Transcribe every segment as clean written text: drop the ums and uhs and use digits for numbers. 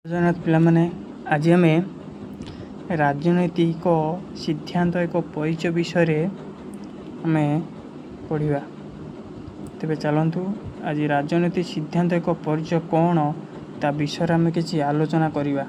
ଜଗନ୍ନାଥ ପିଲାମାନେ, ଆଜି ଆମେ ରାଜନୈତିକ ସିଦ୍ଧାନ୍ତ ଏକ ପରିଚୟ ବିଷୟରେ ଆମେ ପଢ଼ିବା। ତେବେ ଚାଲନ୍ତୁ, ଆଜି ରାଜନୀତି ସିଦ୍ଧାନ୍ତ ଏକ ପରିଚୟ କ'ଣ ତା ବିଷୟରେ ଆମେ କିଛି ଆଲୋଚନା କରିବା।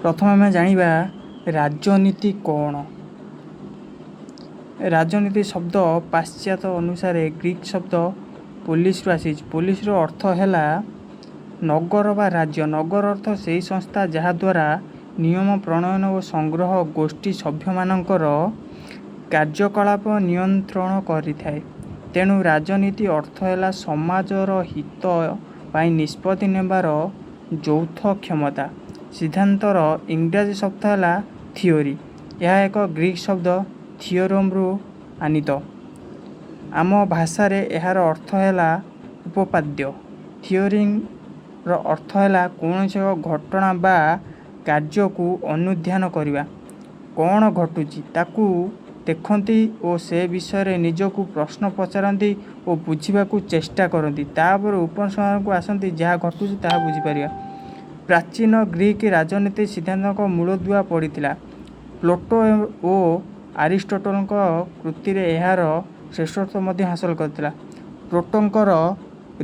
ପ୍ରଥମେ ଆମେ ଜାଣିବା ରାଜନୀତି କ'ଣ। ରାଜନୀତି ଶବ୍ଦ ପାଶ୍ଚାତ୍ୟ ଅନୁସାରେ ଗ୍ରୀକ୍ ଶବ୍ଦ ପୋଲିସରୁ ଆସିଛି। ପୋଲିସର ଅର୍ଥ ହେଲା ନଗର ବା ରାଜ୍ୟ। ନଗର ଅର୍ଥ ସେହି ସଂସ୍ଥା ଯାହାଦ୍ୱାରା ନିୟମ ପ୍ରଣୟନ ଓ ସଂଗ୍ରହ ଗୋଷ୍ଠୀ ସଭ୍ୟମାନଙ୍କର କାର୍ଯ୍ୟକଳାପ ନିୟନ୍ତ୍ରଣ କରିଥାଏ। ତେଣୁ ରାଜନୀତି ଅର୍ଥ ହେଲା ସମାଜର ହିତ ପାଇଁ ନିଷ୍ପତ୍ତି ନେବାର ଯୌଥ କ୍ଷମତା। ସିଦ୍ଧାନ୍ତର ଇଂରାଜୀ ଶବ୍ଦ ହେଲା ଥିଓରି। ଏହା ଏକ ଗ୍ରୀକ୍ ଶବ୍ଦ ଥିଓରମ୍ରୁ ଆନୀତ। ଆମ ଭାଷାରେ ଏହାର ଅର୍ଥ ହେଲା ଉପପାଦ୍ୟ। ଥିଓରିର ଅର୍ଥ ହେଲା କୌଣସି ଏକ ଘଟଣା ବା କାର୍ଯ୍ୟକୁ ଅନୁଧ୍ୟାନ କରିବା। କ'ଣ ଘଟୁଛି ତାକୁ ଦେଖନ୍ତି ଓ ସେ ବିଷୟରେ ନିଜକୁ ପ୍ରଶ୍ନ ପଚାରନ୍ତି ଓ ବୁଝିବାକୁ ଚେଷ୍ଟା କରନ୍ତି, ତାପରେ ଉପସଂହାରକୁ ଆସନ୍ତି, ଯାହା ଘଟୁଛି ତାହା ବୁଝିପାରିବା। ପ୍ରାଚୀନ ଗ୍ରୀକ୍ ରାଜନୀତି ସିଦ୍ଧାନ୍ତଙ୍କ ମୂଳଦୁଆ ପଡ଼ିଥିଲା। ପ୍ଲେଟୋ ଓ ଆରିଷ୍ଟୋଟଲଙ୍କ କୃତିରେ ଏହାର ଶ୍ରେଷ୍ଠତ୍ୱ ମଧ୍ୟ ହାସଲ କରିଥିଲା। ପ୍ଲେଟୋଙ୍କର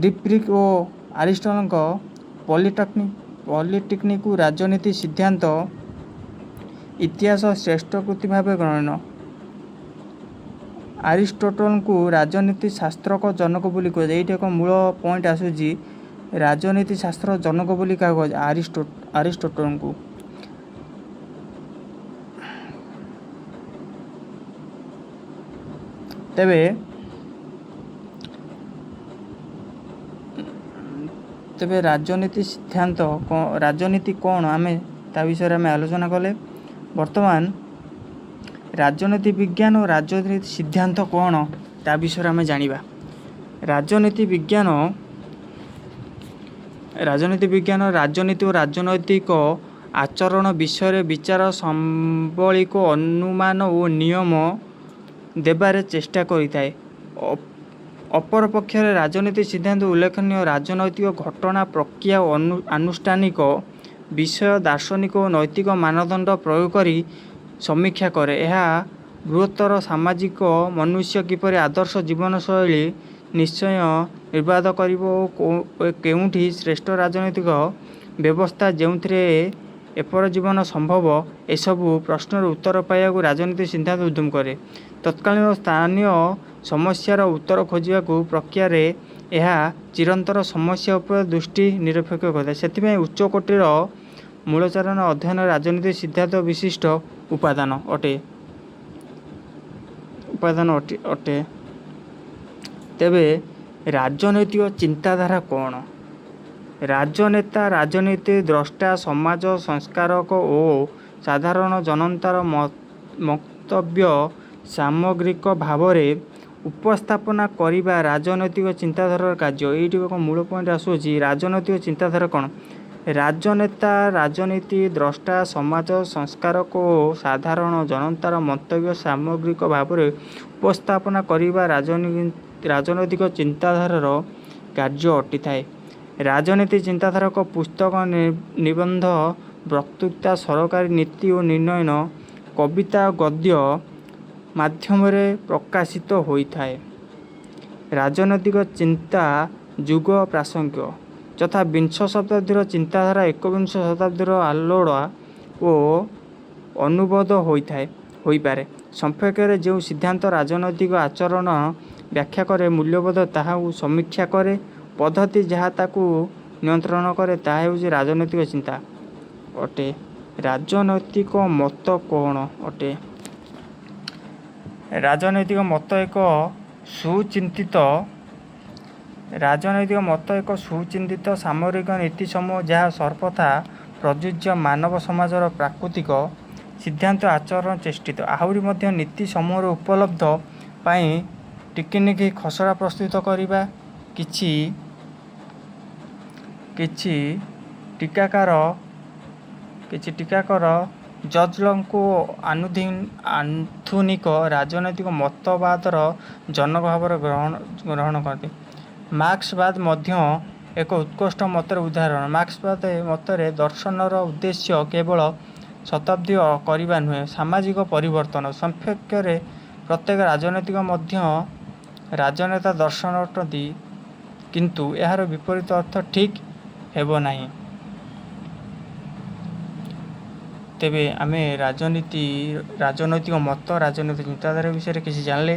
ରିପବ୍ଲିକ୍ ଓ ଆରିଷ୍ଟୋଟଲଙ୍କ ପଲିଟିକ୍କୁ ରାଜନୀତି ସିଦ୍ଧାନ୍ତ ଇତିହାସ ଶ୍ରେଷ୍ଠ କୃତି ଭାବେ ଗଣନୀୟ। ଆରିଷ୍ଟୋଟଲଙ୍କୁ ରାଜନୀତି ଶାସ୍ତ୍ରର ଜନକ ବୋଲି କୁହାଯାଏ। ଏଇଠି ଏକ ମୂଳ ପଏଣ୍ଟ ଆସୁଛି, ରାଜନୀତି ଶାସ୍ତ୍ର ଜନକ ବୋଲି କାହାକୁ କୁହାଯାଏ? ଆରିଷ୍ଟୋଟଲଙ୍କୁ। ତେବେ ରାଜନୀତି ସିଦ୍ଧାନ୍ତ, ରାଜନୀତି କ'ଣ, ଆମେ ତା ବିଷୟରେ ଆମେ ଆଲୋଚନା କଲେ। ବର୍ତ୍ତମାନ ରାଜନୀତି ବିଜ୍ଞାନ ଓ ରାଜନୀତି ସିଦ୍ଧାନ୍ତ କ'ଣ ତା ବିଷୟରେ ଆମେ ଜାଣିବା। ରାଜନୀତି ବିଜ୍ଞାନ ରାଜନୀତି ଓ ରାଜନୈତିକ ଆଚରଣ ବିଷୟରେ ବିଚାର ସମ୍ବଳିତ ଅନୁମାନ ଓ ନିୟମ ଦେବାରେ ଚେଷ୍ଟା କରିଥାଏ। ଅପରପକ୍ଷରେ ରାଜନୀତି ସିଦ୍ଧାନ୍ତ ଉଲ୍ଲେଖନୀୟ ରାଜନୈତିକ ଘଟଣା, ପ୍ରକ୍ରିୟା ଓ ଆନୁଷ୍ଠାନିକ ବିଷୟ ଦାର୍ଶନିକ ଓ ନୈତିକ ମାନଦଣ୍ଡ ପ୍ରୟୋଗ କରି ସମୀକ୍ଷା କରେ। ଏହା ବୃହତ୍ତର ସାମାଜିକ ମନୁଷ୍ୟ କିପରି ଆଦର୍ଶ ଜୀବନଶୈଳୀ ନିଶ୍ଚୟ ନିର୍ବାହ କରିବ ଓ କେଉଁଟି ଶ୍ରେଷ୍ଠ ରାଜନୈତିକ ବ୍ୟବସ୍ଥା ଯେଉଁଥିରେ ଏପରି ଜୀବନ ସମ୍ଭବ, ଏସବୁ ପ୍ରଶ୍ନର ଉତ୍ତର ପାଇବାକୁ ରାଜନୀତି ସିଦ୍ଧାନ୍ତ ଉଦ୍ୟମ କରେ। ତତ୍କାଳୀନ ଓ ସ୍ଥାନୀୟ ସମସ୍ୟାର ଉତ୍ତର ଖୋଜିବା ପ୍ରକ୍ରିୟାରେ ଏହା ଚିରନ୍ତନ ସମସ୍ୟା ଉପରେ ଦୃଷ୍ଟି ନିକ୍ଷେପ କରିଥାଏ। ସେଥିପାଇଁ ଉଚ୍ଚକୋଟୀର ମୂଳାଚାର ଅଧ୍ୟୟନ ରାଜନୀତି ସିଦ୍ଧାନ୍ତ ବିଶିଷ୍ଟ ଉପାଦାନ ଅଟେ। ତେବେ ରାଜନୈତିକ ଚିନ୍ତାଧାରା କ'ଣ? ରାଜନେତା, ରାଜନୀତି ଦ୍ରଷ୍ଟା, ସମାଜ ସଂସ୍କାରକ ଓ ସାଧାରଣ ଜନତାର ମନ୍ତବ୍ୟ ସାମଗ୍ରିକ ଭାବରେ ଉପସ୍ଥାପନା କରିବା ରାଜନୈତିକ ଚିନ୍ତାଧାରାର କାର୍ଯ୍ୟ। ଏଇଠି ଏକ ମୂଳ ପଏଣ୍ଟ ଆସୁଅଛି, ରାଜନୈତିକ ଚିନ୍ତାଧାରା କ'ଣ? ରାଜନେତା, ରାଜନୀତି ଦ୍ରଷ୍ଟା, ସମାଜ ସଂସ୍କାରକ ଓ ସାଧାରଣ ଜନତାର ମନ୍ତବ୍ୟ ସାମଗ୍ରିକ ଭାବରେ ଉପସ୍ଥାପନା କରିବା ରାଜନୈତିକ ଚିନ୍ତାଧାରାର କାର୍ଯ୍ୟ ଅଟିଥାଏ। ରାଜନୀତି ଚିନ୍ତାଧାରକ ପୁସ୍ତକ, ନିବନ୍ଧ, ବକ୍ତୃତା, ସରକାରୀ ନୀତି ଓ ନିର୍ଣ୍ଣୟ, କବିତା ଓ ଗଦ୍ୟ ମାଧ୍ୟମରେ ପ୍ରକାଶିତ ହୋଇଥାଏ। ରାଜନୈତିକ ଚିନ୍ତା ଯୁଗ ପ୍ରାସଙ୍ଗିକ, ଯଥା ବିଂଶ ଶତାବ୍ଦୀର ଚିନ୍ତାଧାରା ଏକବିଂଶ ଶତାବ୍ଦୀର ଆଲୋଡ଼ା ଓ ଅନୁବଦ୍ଧ ହୋଇପାରେ। ସମ୍ପର୍କରେ ଯେଉଁ ସିଦ୍ଧାନ୍ତ ରାଜନୈତିକ ଆଚରଣ ବ୍ୟାଖ୍ୟା କରେ, ମୂଲ୍ୟବୋଧ ତାହାକୁ ସମୀକ୍ଷା କରେ, ପଦ୍ଧତି ଯାହା ତାକୁ ନିୟନ୍ତ୍ରଣ କରେ, ତାହା ହେଉଛି ରାଜନୈତିକ ଚିନ୍ତା ଅଟେ। ରାଜନୈତିକ ମତ କ'ଣ ଅଟେ? ରାଜନୈତିକ ମତ ଏକ ସୁଚିନ୍ତିତ ସାମଗ୍ରିକ ନୀତି ସମୂହ, ଯାହା ସର୍ବଥା ପ୍ରଯୁଜ୍ୟ ମାନବ ସମାଜର ପ୍ରାକୃତିକ ସିଦ୍ଧାନ୍ତ ଆଚରଣ ଚେଷ୍ଟିତ। ଆହୁରି ମଧ୍ୟ ନୀତି ସମୂହର ଉପଲବ୍ଧ ପାଇଁ ଟିକିନିଖି ଖସଡ଼ା ପ୍ରସ୍ତୁତ କରିବା। କିଛି ଟୀକାକାର ଜର୍ଜ ଲକ୍‌ଙ୍କୁ ଆଧୁନିକ ରାଜନୈତିକ ମତବାଦର ଜନକ ଭାବରେ ଗ୍ରହଣ କରନ୍ତି। ମାର୍କ୍ସବାଦ ମଧ୍ୟ ଏକ ଉତ୍କୃଷ୍ଟ ମତର ଉଦାହରଣ। ମାର୍କ୍ସବାଦ ମତରେ ଦର୍ଶନର ଉଦ୍ଦେଶ୍ୟ କେବଳ ଶତାବ୍ଦୀ କରିବା ନୁହେଁ, ସାମାଜିକ ପରିବର୍ତ୍ତନ। ସଂକ୍ଷେପରେ ପ୍ରତ୍ୟେକ ରାଜନୈତିକ ମଧ୍ୟ ରାଜନେତା ଦର୍ଶନ ଅଟନ୍ତି, କିନ୍ତୁ ଏହାର ବିପରୀତ ଅର୍ଥ ଠିକ୍ ହେବ ନାହିଁ। ତେବେ ଆମେ ରାଜନୀତି, ରାଜନୈତିକ ମତ, ରାଜନୈତିକ ଚିନ୍ତାଧାରା ବିଷୟରେ କିଛି ଜାଣିଲେ।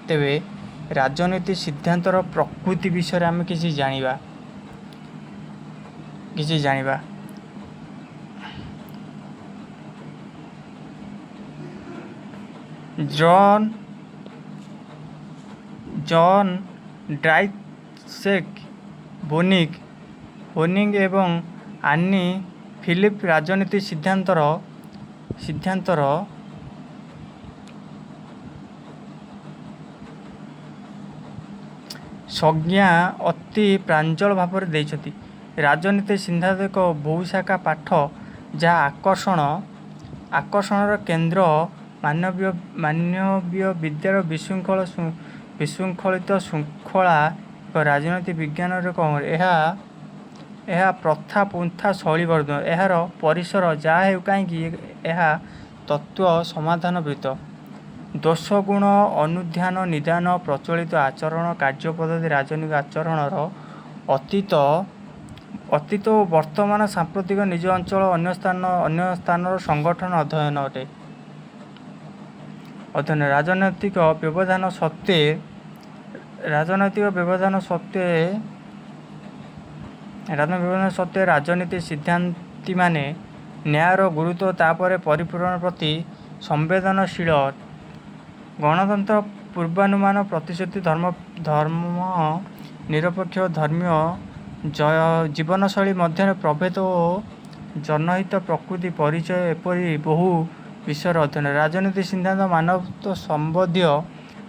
ତେବେ ରାଜନୀତି ସିଦ୍ଧାନ୍ତର ପ୍ରକୃତି ବିଷୟରେ ଆମେ କିଛି ଜାଣିବା। ଜନ୍ ଡାଇଟ୍ରିକ୍ ବୋନିକ୍ ହୋନିଗ୍ ଏବଂ ଆନି ଫିଲିପ୍ ରାଜନୀତି ସିଦ୍ଧାନ୍ତର ସଂଜ୍ଞା ଅତି ପ୍ରାଞ୍ଜଳ ଭାବରେ ଦେଇଛନ୍ତି। ରାଜନୀତି ସିଦ୍ଧାନ୍ତ ଏକ ବହୁଶାଖା ପାଠ, ଯାହା ଆକର୍ଷଣର କେନ୍ଦ୍ର ମାନବୀୟ ବିଦ୍ୟାର ବିଶୃଙ୍ଖଳିତ ଶୃଙ୍ଖଳା ଏକ ରାଜନୀତି ବିଜ୍ଞାନର ଏକ ଅଙ୍ଗ। ଏହା ପ୍ରଥା, ପନ୍ଥା, ଶୈଳୀ ବର୍ଦ୍ଧ। ଏହାର ପରିସର ଯାହା ହେଉ କାହିଁକି, ଏହା ତତ୍ତ୍ୱ ସମାଧାନ ବୃତ୍ତ। ଦୋଷଗୁଣ ଅନୁଧ୍ୟାନ, ନିଦାନ, ପ୍ରଚଳିତ ଆଚରଣ, କାର୍ଯ୍ୟ ପଦ୍ଧତି, ରାଜନୈତିକ ଆଚରଣର ଅତୀତ ଓ ବର୍ତ୍ତମାନ, ସାମ୍ପ୍ରତିକ, ନିଜ ଅଞ୍ଚଳ, ଅନ୍ୟ ସ୍ଥାନର ସଂଗଠନ ଅଧ୍ୟୟନ ଅଟେ। ଅଧ୍ୟୟନ ରାଜନୈତିକ ବ୍ୟବଧାନ ସତ୍ତ୍ୱେ ରାଜନୀତି ସିଦ୍ଧାନ୍ତିମାନେ ନ୍ୟାୟର ଗୁରୁତ୍ୱ ଓ ତାହାର ପରିପୂରଣ ପ୍ରତି ସମ୍ବେଦନଶୀଳ। ଗଣତନ୍ତ୍ର, ପୂର୍ବାନୁମାନ, ପ୍ରତିଶ୍ରୁତି, ଧର୍ମନିରପେକ୍ଷ ଓ ଧର୍ମୀୟ ଜୀବନଶୈଳୀ ମଧ୍ୟରେ ପ୍ରଭେଦ ଓ ଜନହିତ ପ୍ରକୃତି ପରିଚୟ ଏପରି ବହୁ ବିଷୟର ଅଧ୍ୟୟନ। ରାଜନୀତି ସିଦ୍ଧାନ୍ତ ମାନବତ୍ୱ ସମ୍ବନ୍ଧୀୟ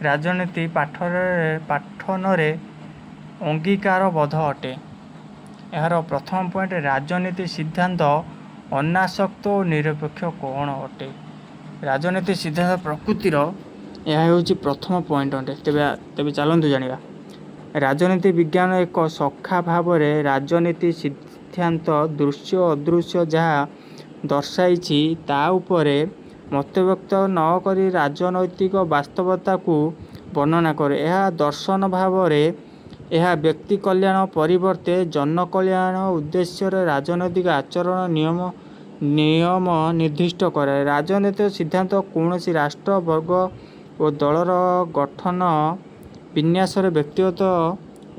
ରାଜନୀତି ପଠନରେ ଅଙ୍ଗୀକାରବଦ୍ଧ ଅଟେ। ଏହାର ପ୍ରଥମ ପଏଣ୍ଟ, ରାଜନୀତି ସିଦ୍ଧାନ୍ତ ଅନାସକ୍ତ ଓ ନିରପେକ୍ଷ କ'ଣ ଅଟେ? ରାଜନୀତି ସିଦ୍ଧାନ୍ତ ପ୍ରକୃତିର ଏହା ହେଉଛି ପ୍ରଥମ ପଏଣ୍ଟ ଅଟେ। ତେବେ ଚାଲନ୍ତୁ ଜାଣିବା। ରାଜନୀତି ବିଜ୍ଞାନ ଏକ ଶାଖା ଭାବରେ ରାଜନୀତି ସିଦ୍ଧାନ୍ତ ଦୃଶ୍ୟ ଓ ଅଦୃଶ୍ୟ ଯାହା ଦର୍ଶାଇଛି, ତା ଉପରେ ମତବ୍ୟକ୍ତ ନ କରି ରାଜନୈତିକ ବାସ୍ତବତାକୁ ବର୍ଣ୍ଣନା କରେ। ଏହା ଦର୍ଶନ ଭାବରେ ଏହା ବ୍ୟକ୍ତି କଲ୍ୟାଣ ପରିବର୍ତ୍ତେ ଜନକଲ୍ୟାଣ ଉଦ୍ଦେଶ୍ୟରେ ରାଜନୈତିକ ଆଚରଣ ନିୟମ ନିର୍ଦ୍ଦିଷ୍ଟ କରେ। ରାଜନୈତିକ ସିଦ୍ଧାନ୍ତ କୌଣସି ରାଷ୍ଟ୍ର, ବର୍ଗ ଓ ଦଳର ଗଠନ ବିନ୍ୟାସରେ ବ୍ୟକ୍ତିଗତ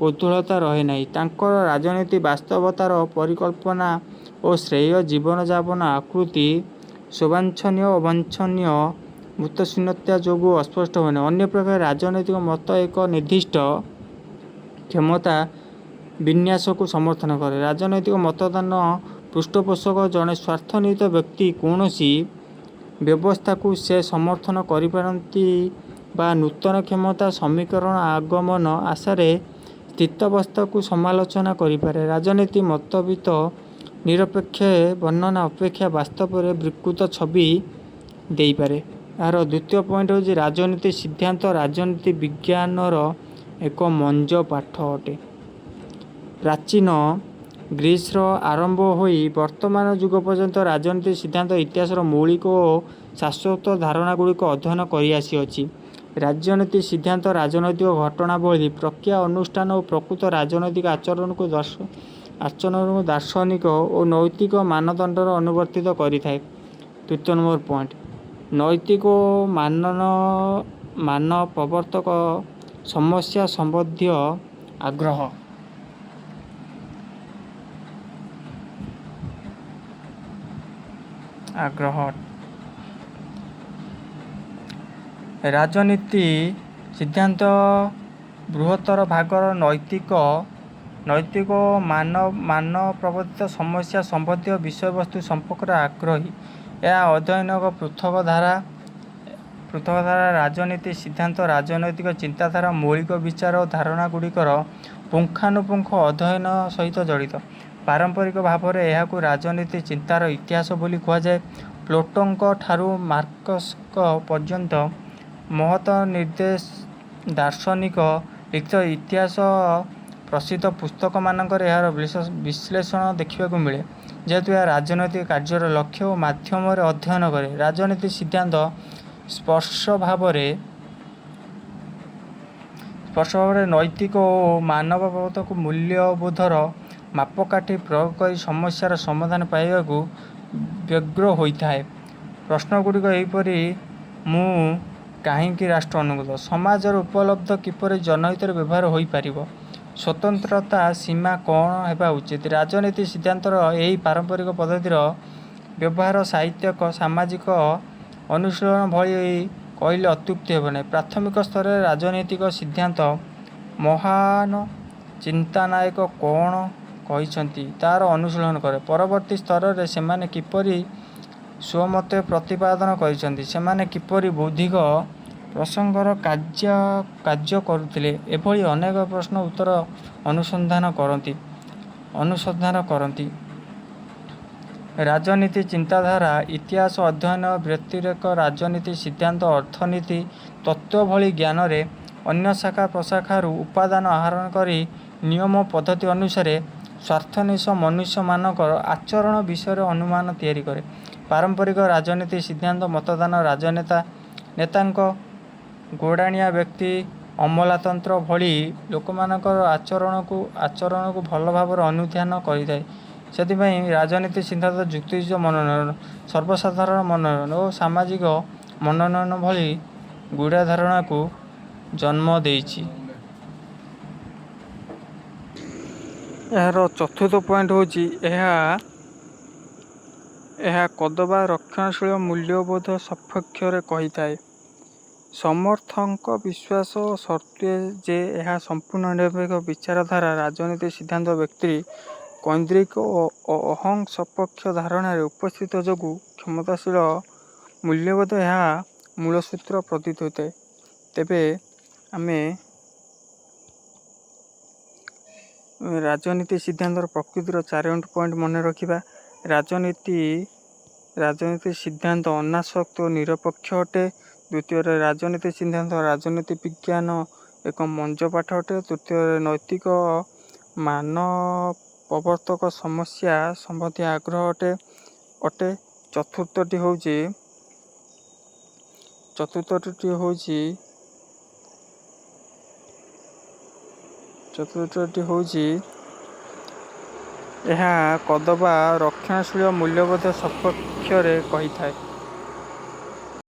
ଊର୍ଦ୍ଧ୍ୱତା ରହେ ନାହିଁ। ତାଙ୍କର ରାଜନୈତିକ ବାସ୍ତବତାର ପରିକଳ୍ପନା ଓ ଶ୍ରେୟ ଜୀବନଯାପନ ଆକୃତି ସୁବାଞ୍ଛନୀୟ ଓ ଅବାଞ୍ଛନୀୟ ମୂର୍ତ୍ତଶୂନ୍ୟତା ଯୋଗୁଁ ଅସ୍ପଷ୍ଟ ହୁଏ ନାହିଁ। ଅନ୍ୟ ପକ୍ଷରେ ରାଜନୈତିକ ମତ ଏକ ନିର୍ଦ୍ଦିଷ୍ଟ କ୍ଷମତା ବିନ୍ୟାସକୁ ସମର୍ଥନ କରେ। ରାଜନୈତିକ ମତଦାନର ପୃଷ୍ଠପୋଷକ ଜଣେ ସ୍ୱାର୍ଥନିହିତ ବ୍ୟକ୍ତି କୌଣସି ବ୍ୟବସ୍ଥାକୁ ସେ ସମର୍ଥନ କରିପାରନ୍ତି ବା ନୂତନ କ୍ଷମତା ସମୀକରଣର ଆଗମନ ଆଶାରେ ସ୍ଥିତାବସ୍ଥାକୁ ସମାଲୋଚନା କରିପାରେ। ରାଜନୀତି ମତବିତ ନିରପେକ୍ଷ ବର୍ଣ୍ଣନା ଅପେକ୍ଷା ବାସ୍ତବର ବିକୃତ ଛବି ଦେଇପାରେ। ଏହାର ଦ୍ୱିତୀୟ ପଏଣ୍ଟ ହେଉଛି, ରାଜନୀତି ସିଦ୍ଧାନ୍ତ ରାଜନୀତି ବିଜ୍ଞାନର ଏକ ମଞ୍ଜପାଠ ଅଟେ। ପ୍ରାଚୀନ ଗ୍ରୀସରୁ ଆରମ୍ଭ ହୋଇ ବର୍ତ୍ତମାନ ଯୁଗ ପର୍ଯ୍ୟନ୍ତ ରାଜନୀତି ସିଦ୍ଧାନ୍ତ ଇତିହାସର ମୌଳିକ ଓ ଶାଶ୍ୱତ ଧାରଣାଗୁଡ଼ିକୁ ଅଧ୍ୟୟନ କରିଆସିଅଛି। ରାଜନୀତି ସିଦ୍ଧାନ୍ତ ରାଜନୈତିକ ଘଟଣାବଳୀ, ପ୍ରକ୍ରିୟା, ଅନୁଷ୍ଠାନ ଓ ପ୍ରକୃତ ରାଜନୈତିକ ଆଚରଣକୁ ଦାର୍ଶନିକ ଓ ନୈତିକ ମାନଦଣ୍ଡରେ ଅନୁବର୍ତ୍ତିତ କରିଥାଏ। ତୃତୀୟ ନମ୍ବର ପଏଣ୍ଟ, ନୈତିକ ଓ ମାନ ପ୍ରବର୍ତ୍ତକ ସମସ୍ୟା ସମ୍ବନ୍ଧୀୟ ଆଗ୍ରହ। ଆଗ୍ରହ ରାଜନୀତି ସିଦ୍ଧାନ୍ତ ବୃହତ୍ତର ଭାଗର ନୈତିକ ଓ ମାନ ପ୍ରବର୍ତ୍ତିତ ସମସ୍ୟା ସମ୍ବନ୍ଧୀୟ ବିଷୟବସ୍ତୁ ସମ୍ପର୍କରେ ଆଗ୍ରହୀ। ଏହା ଅଧ୍ୟୟନର ଏକ ପୃଥକ ଧାରା। ରାଜନୀତି ସିଦ୍ଧାନ୍ତ ରାଜନୈତିକ ଚିନ୍ତାଧାରାର ମୌଳିକ ବିଚାର ଓ ଧାରଣାଗୁଡ଼ିକର ପୁଙ୍ଖାନୁପୁଙ୍ଖ ଅଧ୍ୟୟନ ସହିତ ଜଡ଼ିତ। ପାରମ୍ପରିକ ଭାବରେ ଏହାକୁ ରାଜନୀତି ଚିନ୍ତାର ଇତିହାସ ବୋଲି କୁହାଯାଏ। ପ୍ଲେଟୋଙ୍କ ଠାରୁ ମାର୍କସଙ୍କ ପର୍ଯ୍ୟନ୍ତ ମହତ ନିର୍ଦ୍ଦେଶ ଦାର୍ଶନିକ ଲିଖିତ ଇତିହାସ ପ୍ରସିଦ୍ଧ ପୁସ୍ତକମାନଙ୍କରେ ଏହାର ବିଶ୍ଳେଷଣ ଦେଖିବାକୁ ମିଳେ। ଯେହେତୁ ଏହା ରାଜନୈତିକ କାର୍ଯ୍ୟର ଲକ୍ଷ୍ୟ ଓ ମାଧ୍ୟମରେ ଅଧ୍ୟୟନ କରେ, ରାଜନୀତି ସିଦ୍ଧାନ୍ତ ସ୍ପଷ୍ଟ ଭାବରେ ନୈତିକ ଓ ମାନବପ୍ରବର୍ତ୍ତକ ମୂଲ୍ୟବୋଧର ମାପକାଠି ପ୍ରୟୋଗ କରି ସମସ୍ୟାର ସମାଧାନ ପାଇବାକୁ ବ୍ୟଗ୍ର ହୋଇଥାଏ। ପ୍ରଶ୍ନଗୁଡ଼ିକ ଏହିପରି: ମୁଁ କାହିଁକି ରାଷ୍ଟ୍ର ଅନୁଗତ? ସମାଜର ଉପଲବ୍ଧି କିପରି ଜନହିତରେ ବ୍ୟବହାର ହୋଇପାରିବ? ସ୍ୱତନ୍ତ୍ରତାର ସୀମା କଅଣ ହେବା ଉଚିତ? ରାଜନୀତି ସିଦ୍ଧାନ୍ତର ଏହି ପାରମ୍ପରିକ ପଦ୍ଧତିର ବ୍ୟବହାର ସାହିତ୍ୟିକ ସାମାଜିକ ଅନୁଶୀଳନ ଭଳି କହିଲେ ଅତ୍ୟୁକ୍ତି ହେବ ନାହିଁ। ପ୍ରାଥମିକ ସ୍ତରରେ ରାଜନୀତିକ ସିଦ୍ଧାନ୍ତ ମହାନ ଚିନ୍ତାନାୟକ କଅଣ କହିଛନ୍ତି, ତାର ଅନୁଶୀଳନ କରେ। ପରବର୍ତ୍ତୀ ସ୍ତରରେ ସେମାନେ କିପରି ସ୍ୱମତ ପ୍ରତିପାଦନ କରିଛନ୍ତି, ସେମାନେ କିପରି ବୌଦ୍ଧିକ ପ୍ରସଙ୍ଗରେ କାର୍ଯ୍ୟ କରୁଥିଲେ, ଏଭଳି ଅନେକ ପ୍ରଶ୍ନର ଉତ୍ତର ଅନୁସନ୍ଧାନ କରନ୍ତି। ରାଜନୀତି ଚିନ୍ତାଧାରାର ଇତିହାସ ଅଧ୍ୟୟନ ବ୍ୟତିରେକ ରାଜନୀତି ସିଦ୍ଧାନ୍ତ ଅର୍ଥନୀତି, ତତ୍ତ୍ୱ ଭଳି ଜ୍ଞାନର ଅନ୍ୟ ଶାଖା ପ୍ରଶାଖାରୁ ଉପାଦାନ ଆହରଣ କରି ନିୟମ ଓ ପଦ୍ଧତି ଅନୁସାରେ ସ୍ୱାର୍ଥନ୍ୱେଷୀ ମନୁଷ୍ୟମାନଙ୍କର ଆଚରଣ ବିଷୟରେ ଅନୁମାନ ତିଆରି କରେ। ପାରମ୍ପରିକ ରାଜନୀତି ସିଦ୍ଧାନ୍ତ ମତଦାନ, ରାଜନେତା, ନେତାଙ୍କ ଗୋଡ଼ାଣିଆ ବ୍ୟକ୍ତି, ଅମଲାତନ୍ତ୍ର ଭଳି ଲୋକମାନଙ୍କର ଆଚରଣକୁ ଭଲ ଭାବରେ ଅନୁଧ୍ୟାନ କରିଥାଏ। ସେଥିପାଇଁ ରାଜନୀତି ସିଦ୍ଧାନ୍ତ ଯୁକ୍ତିଯୁକ୍ତ ମନୋନୟନ, ସର୍ବସାଧାରଣ ମନୋନୟନ ଓ ସାମାଜିକ ମନୋନୟନ ଭଳି ଗୁଡ଼ାଏ ଧାରଣାକୁ ଜନ୍ମ ଦେଇଛି। ଏହାର ଚତୁର୍ଥ ପଏଣ୍ଟ ହେଉଛି, ଏହା କଦବା ରକ୍ଷଣଶୀଳ ମୂଲ୍ୟବୋଧ ସପକ୍ଷରେ କହିଥାଏ। ସମର୍ଥକଙ୍କ ବିଶ୍ୱାସ ସତ୍ତ୍ୱେ ଯେ ଏହା ସମ୍ପୂର୍ଣ୍ଣ ନିରପେକ୍ଷ ବିଚାରଧାରା, ରାଜନୀତି ସିଦ୍ଧାନ୍ତ ବ୍ୟକ୍ତି କୈନ୍ଦ୍ରିକ ଓ ଅହଂ ସପକ୍ଷ ଧାରଣାର ଉପସ୍ଥିତି ଯୋଗୁଁ କ୍ଷମତାଶୀଳ ମୂଲ୍ୟବୋଧ ଏହାର ମୂଳସୂତ୍ର ପ୍ରତୀତ ହୋଇଥାଏ। ତେବେ ଆମେ ରାଜନୀତି ସିଦ୍ଧାନ୍ତର ପ୍ରକୃତିର ଚାରୋଟି ପଏଣ୍ଟ ମନେ ରଖିବା। ରାଜନୀତି ସିଦ୍ଧାନ୍ତ ଅନାସକ୍ତ ଓ ନିରପେକ୍ଷ ଅଟେ। ଦ୍ୱିତୀୟରେ, ରାଜନୀତି ସିଦ୍ଧାନ୍ତ ରାଜନୀତି ବିଜ୍ଞାନ ଏକ ମଞ୍ଜପାଠ ଅଟେ। ତୃତୀୟରେ, ନୈତିକ ମାନପ୍ରବର୍ତ୍ତକ ସମସ୍ୟା ସମ୍ବନ୍ଧୀୟ ଆଗ୍ରହ ଅଟେ। ଚତୁର୍ଥଟି ହେଉଛି ଏହା କଦବା ରକ୍ଷଣଶୀଳ ମୂଲ୍ୟବୋଧ ସପକ୍ଷରେ କହିଥାଏ।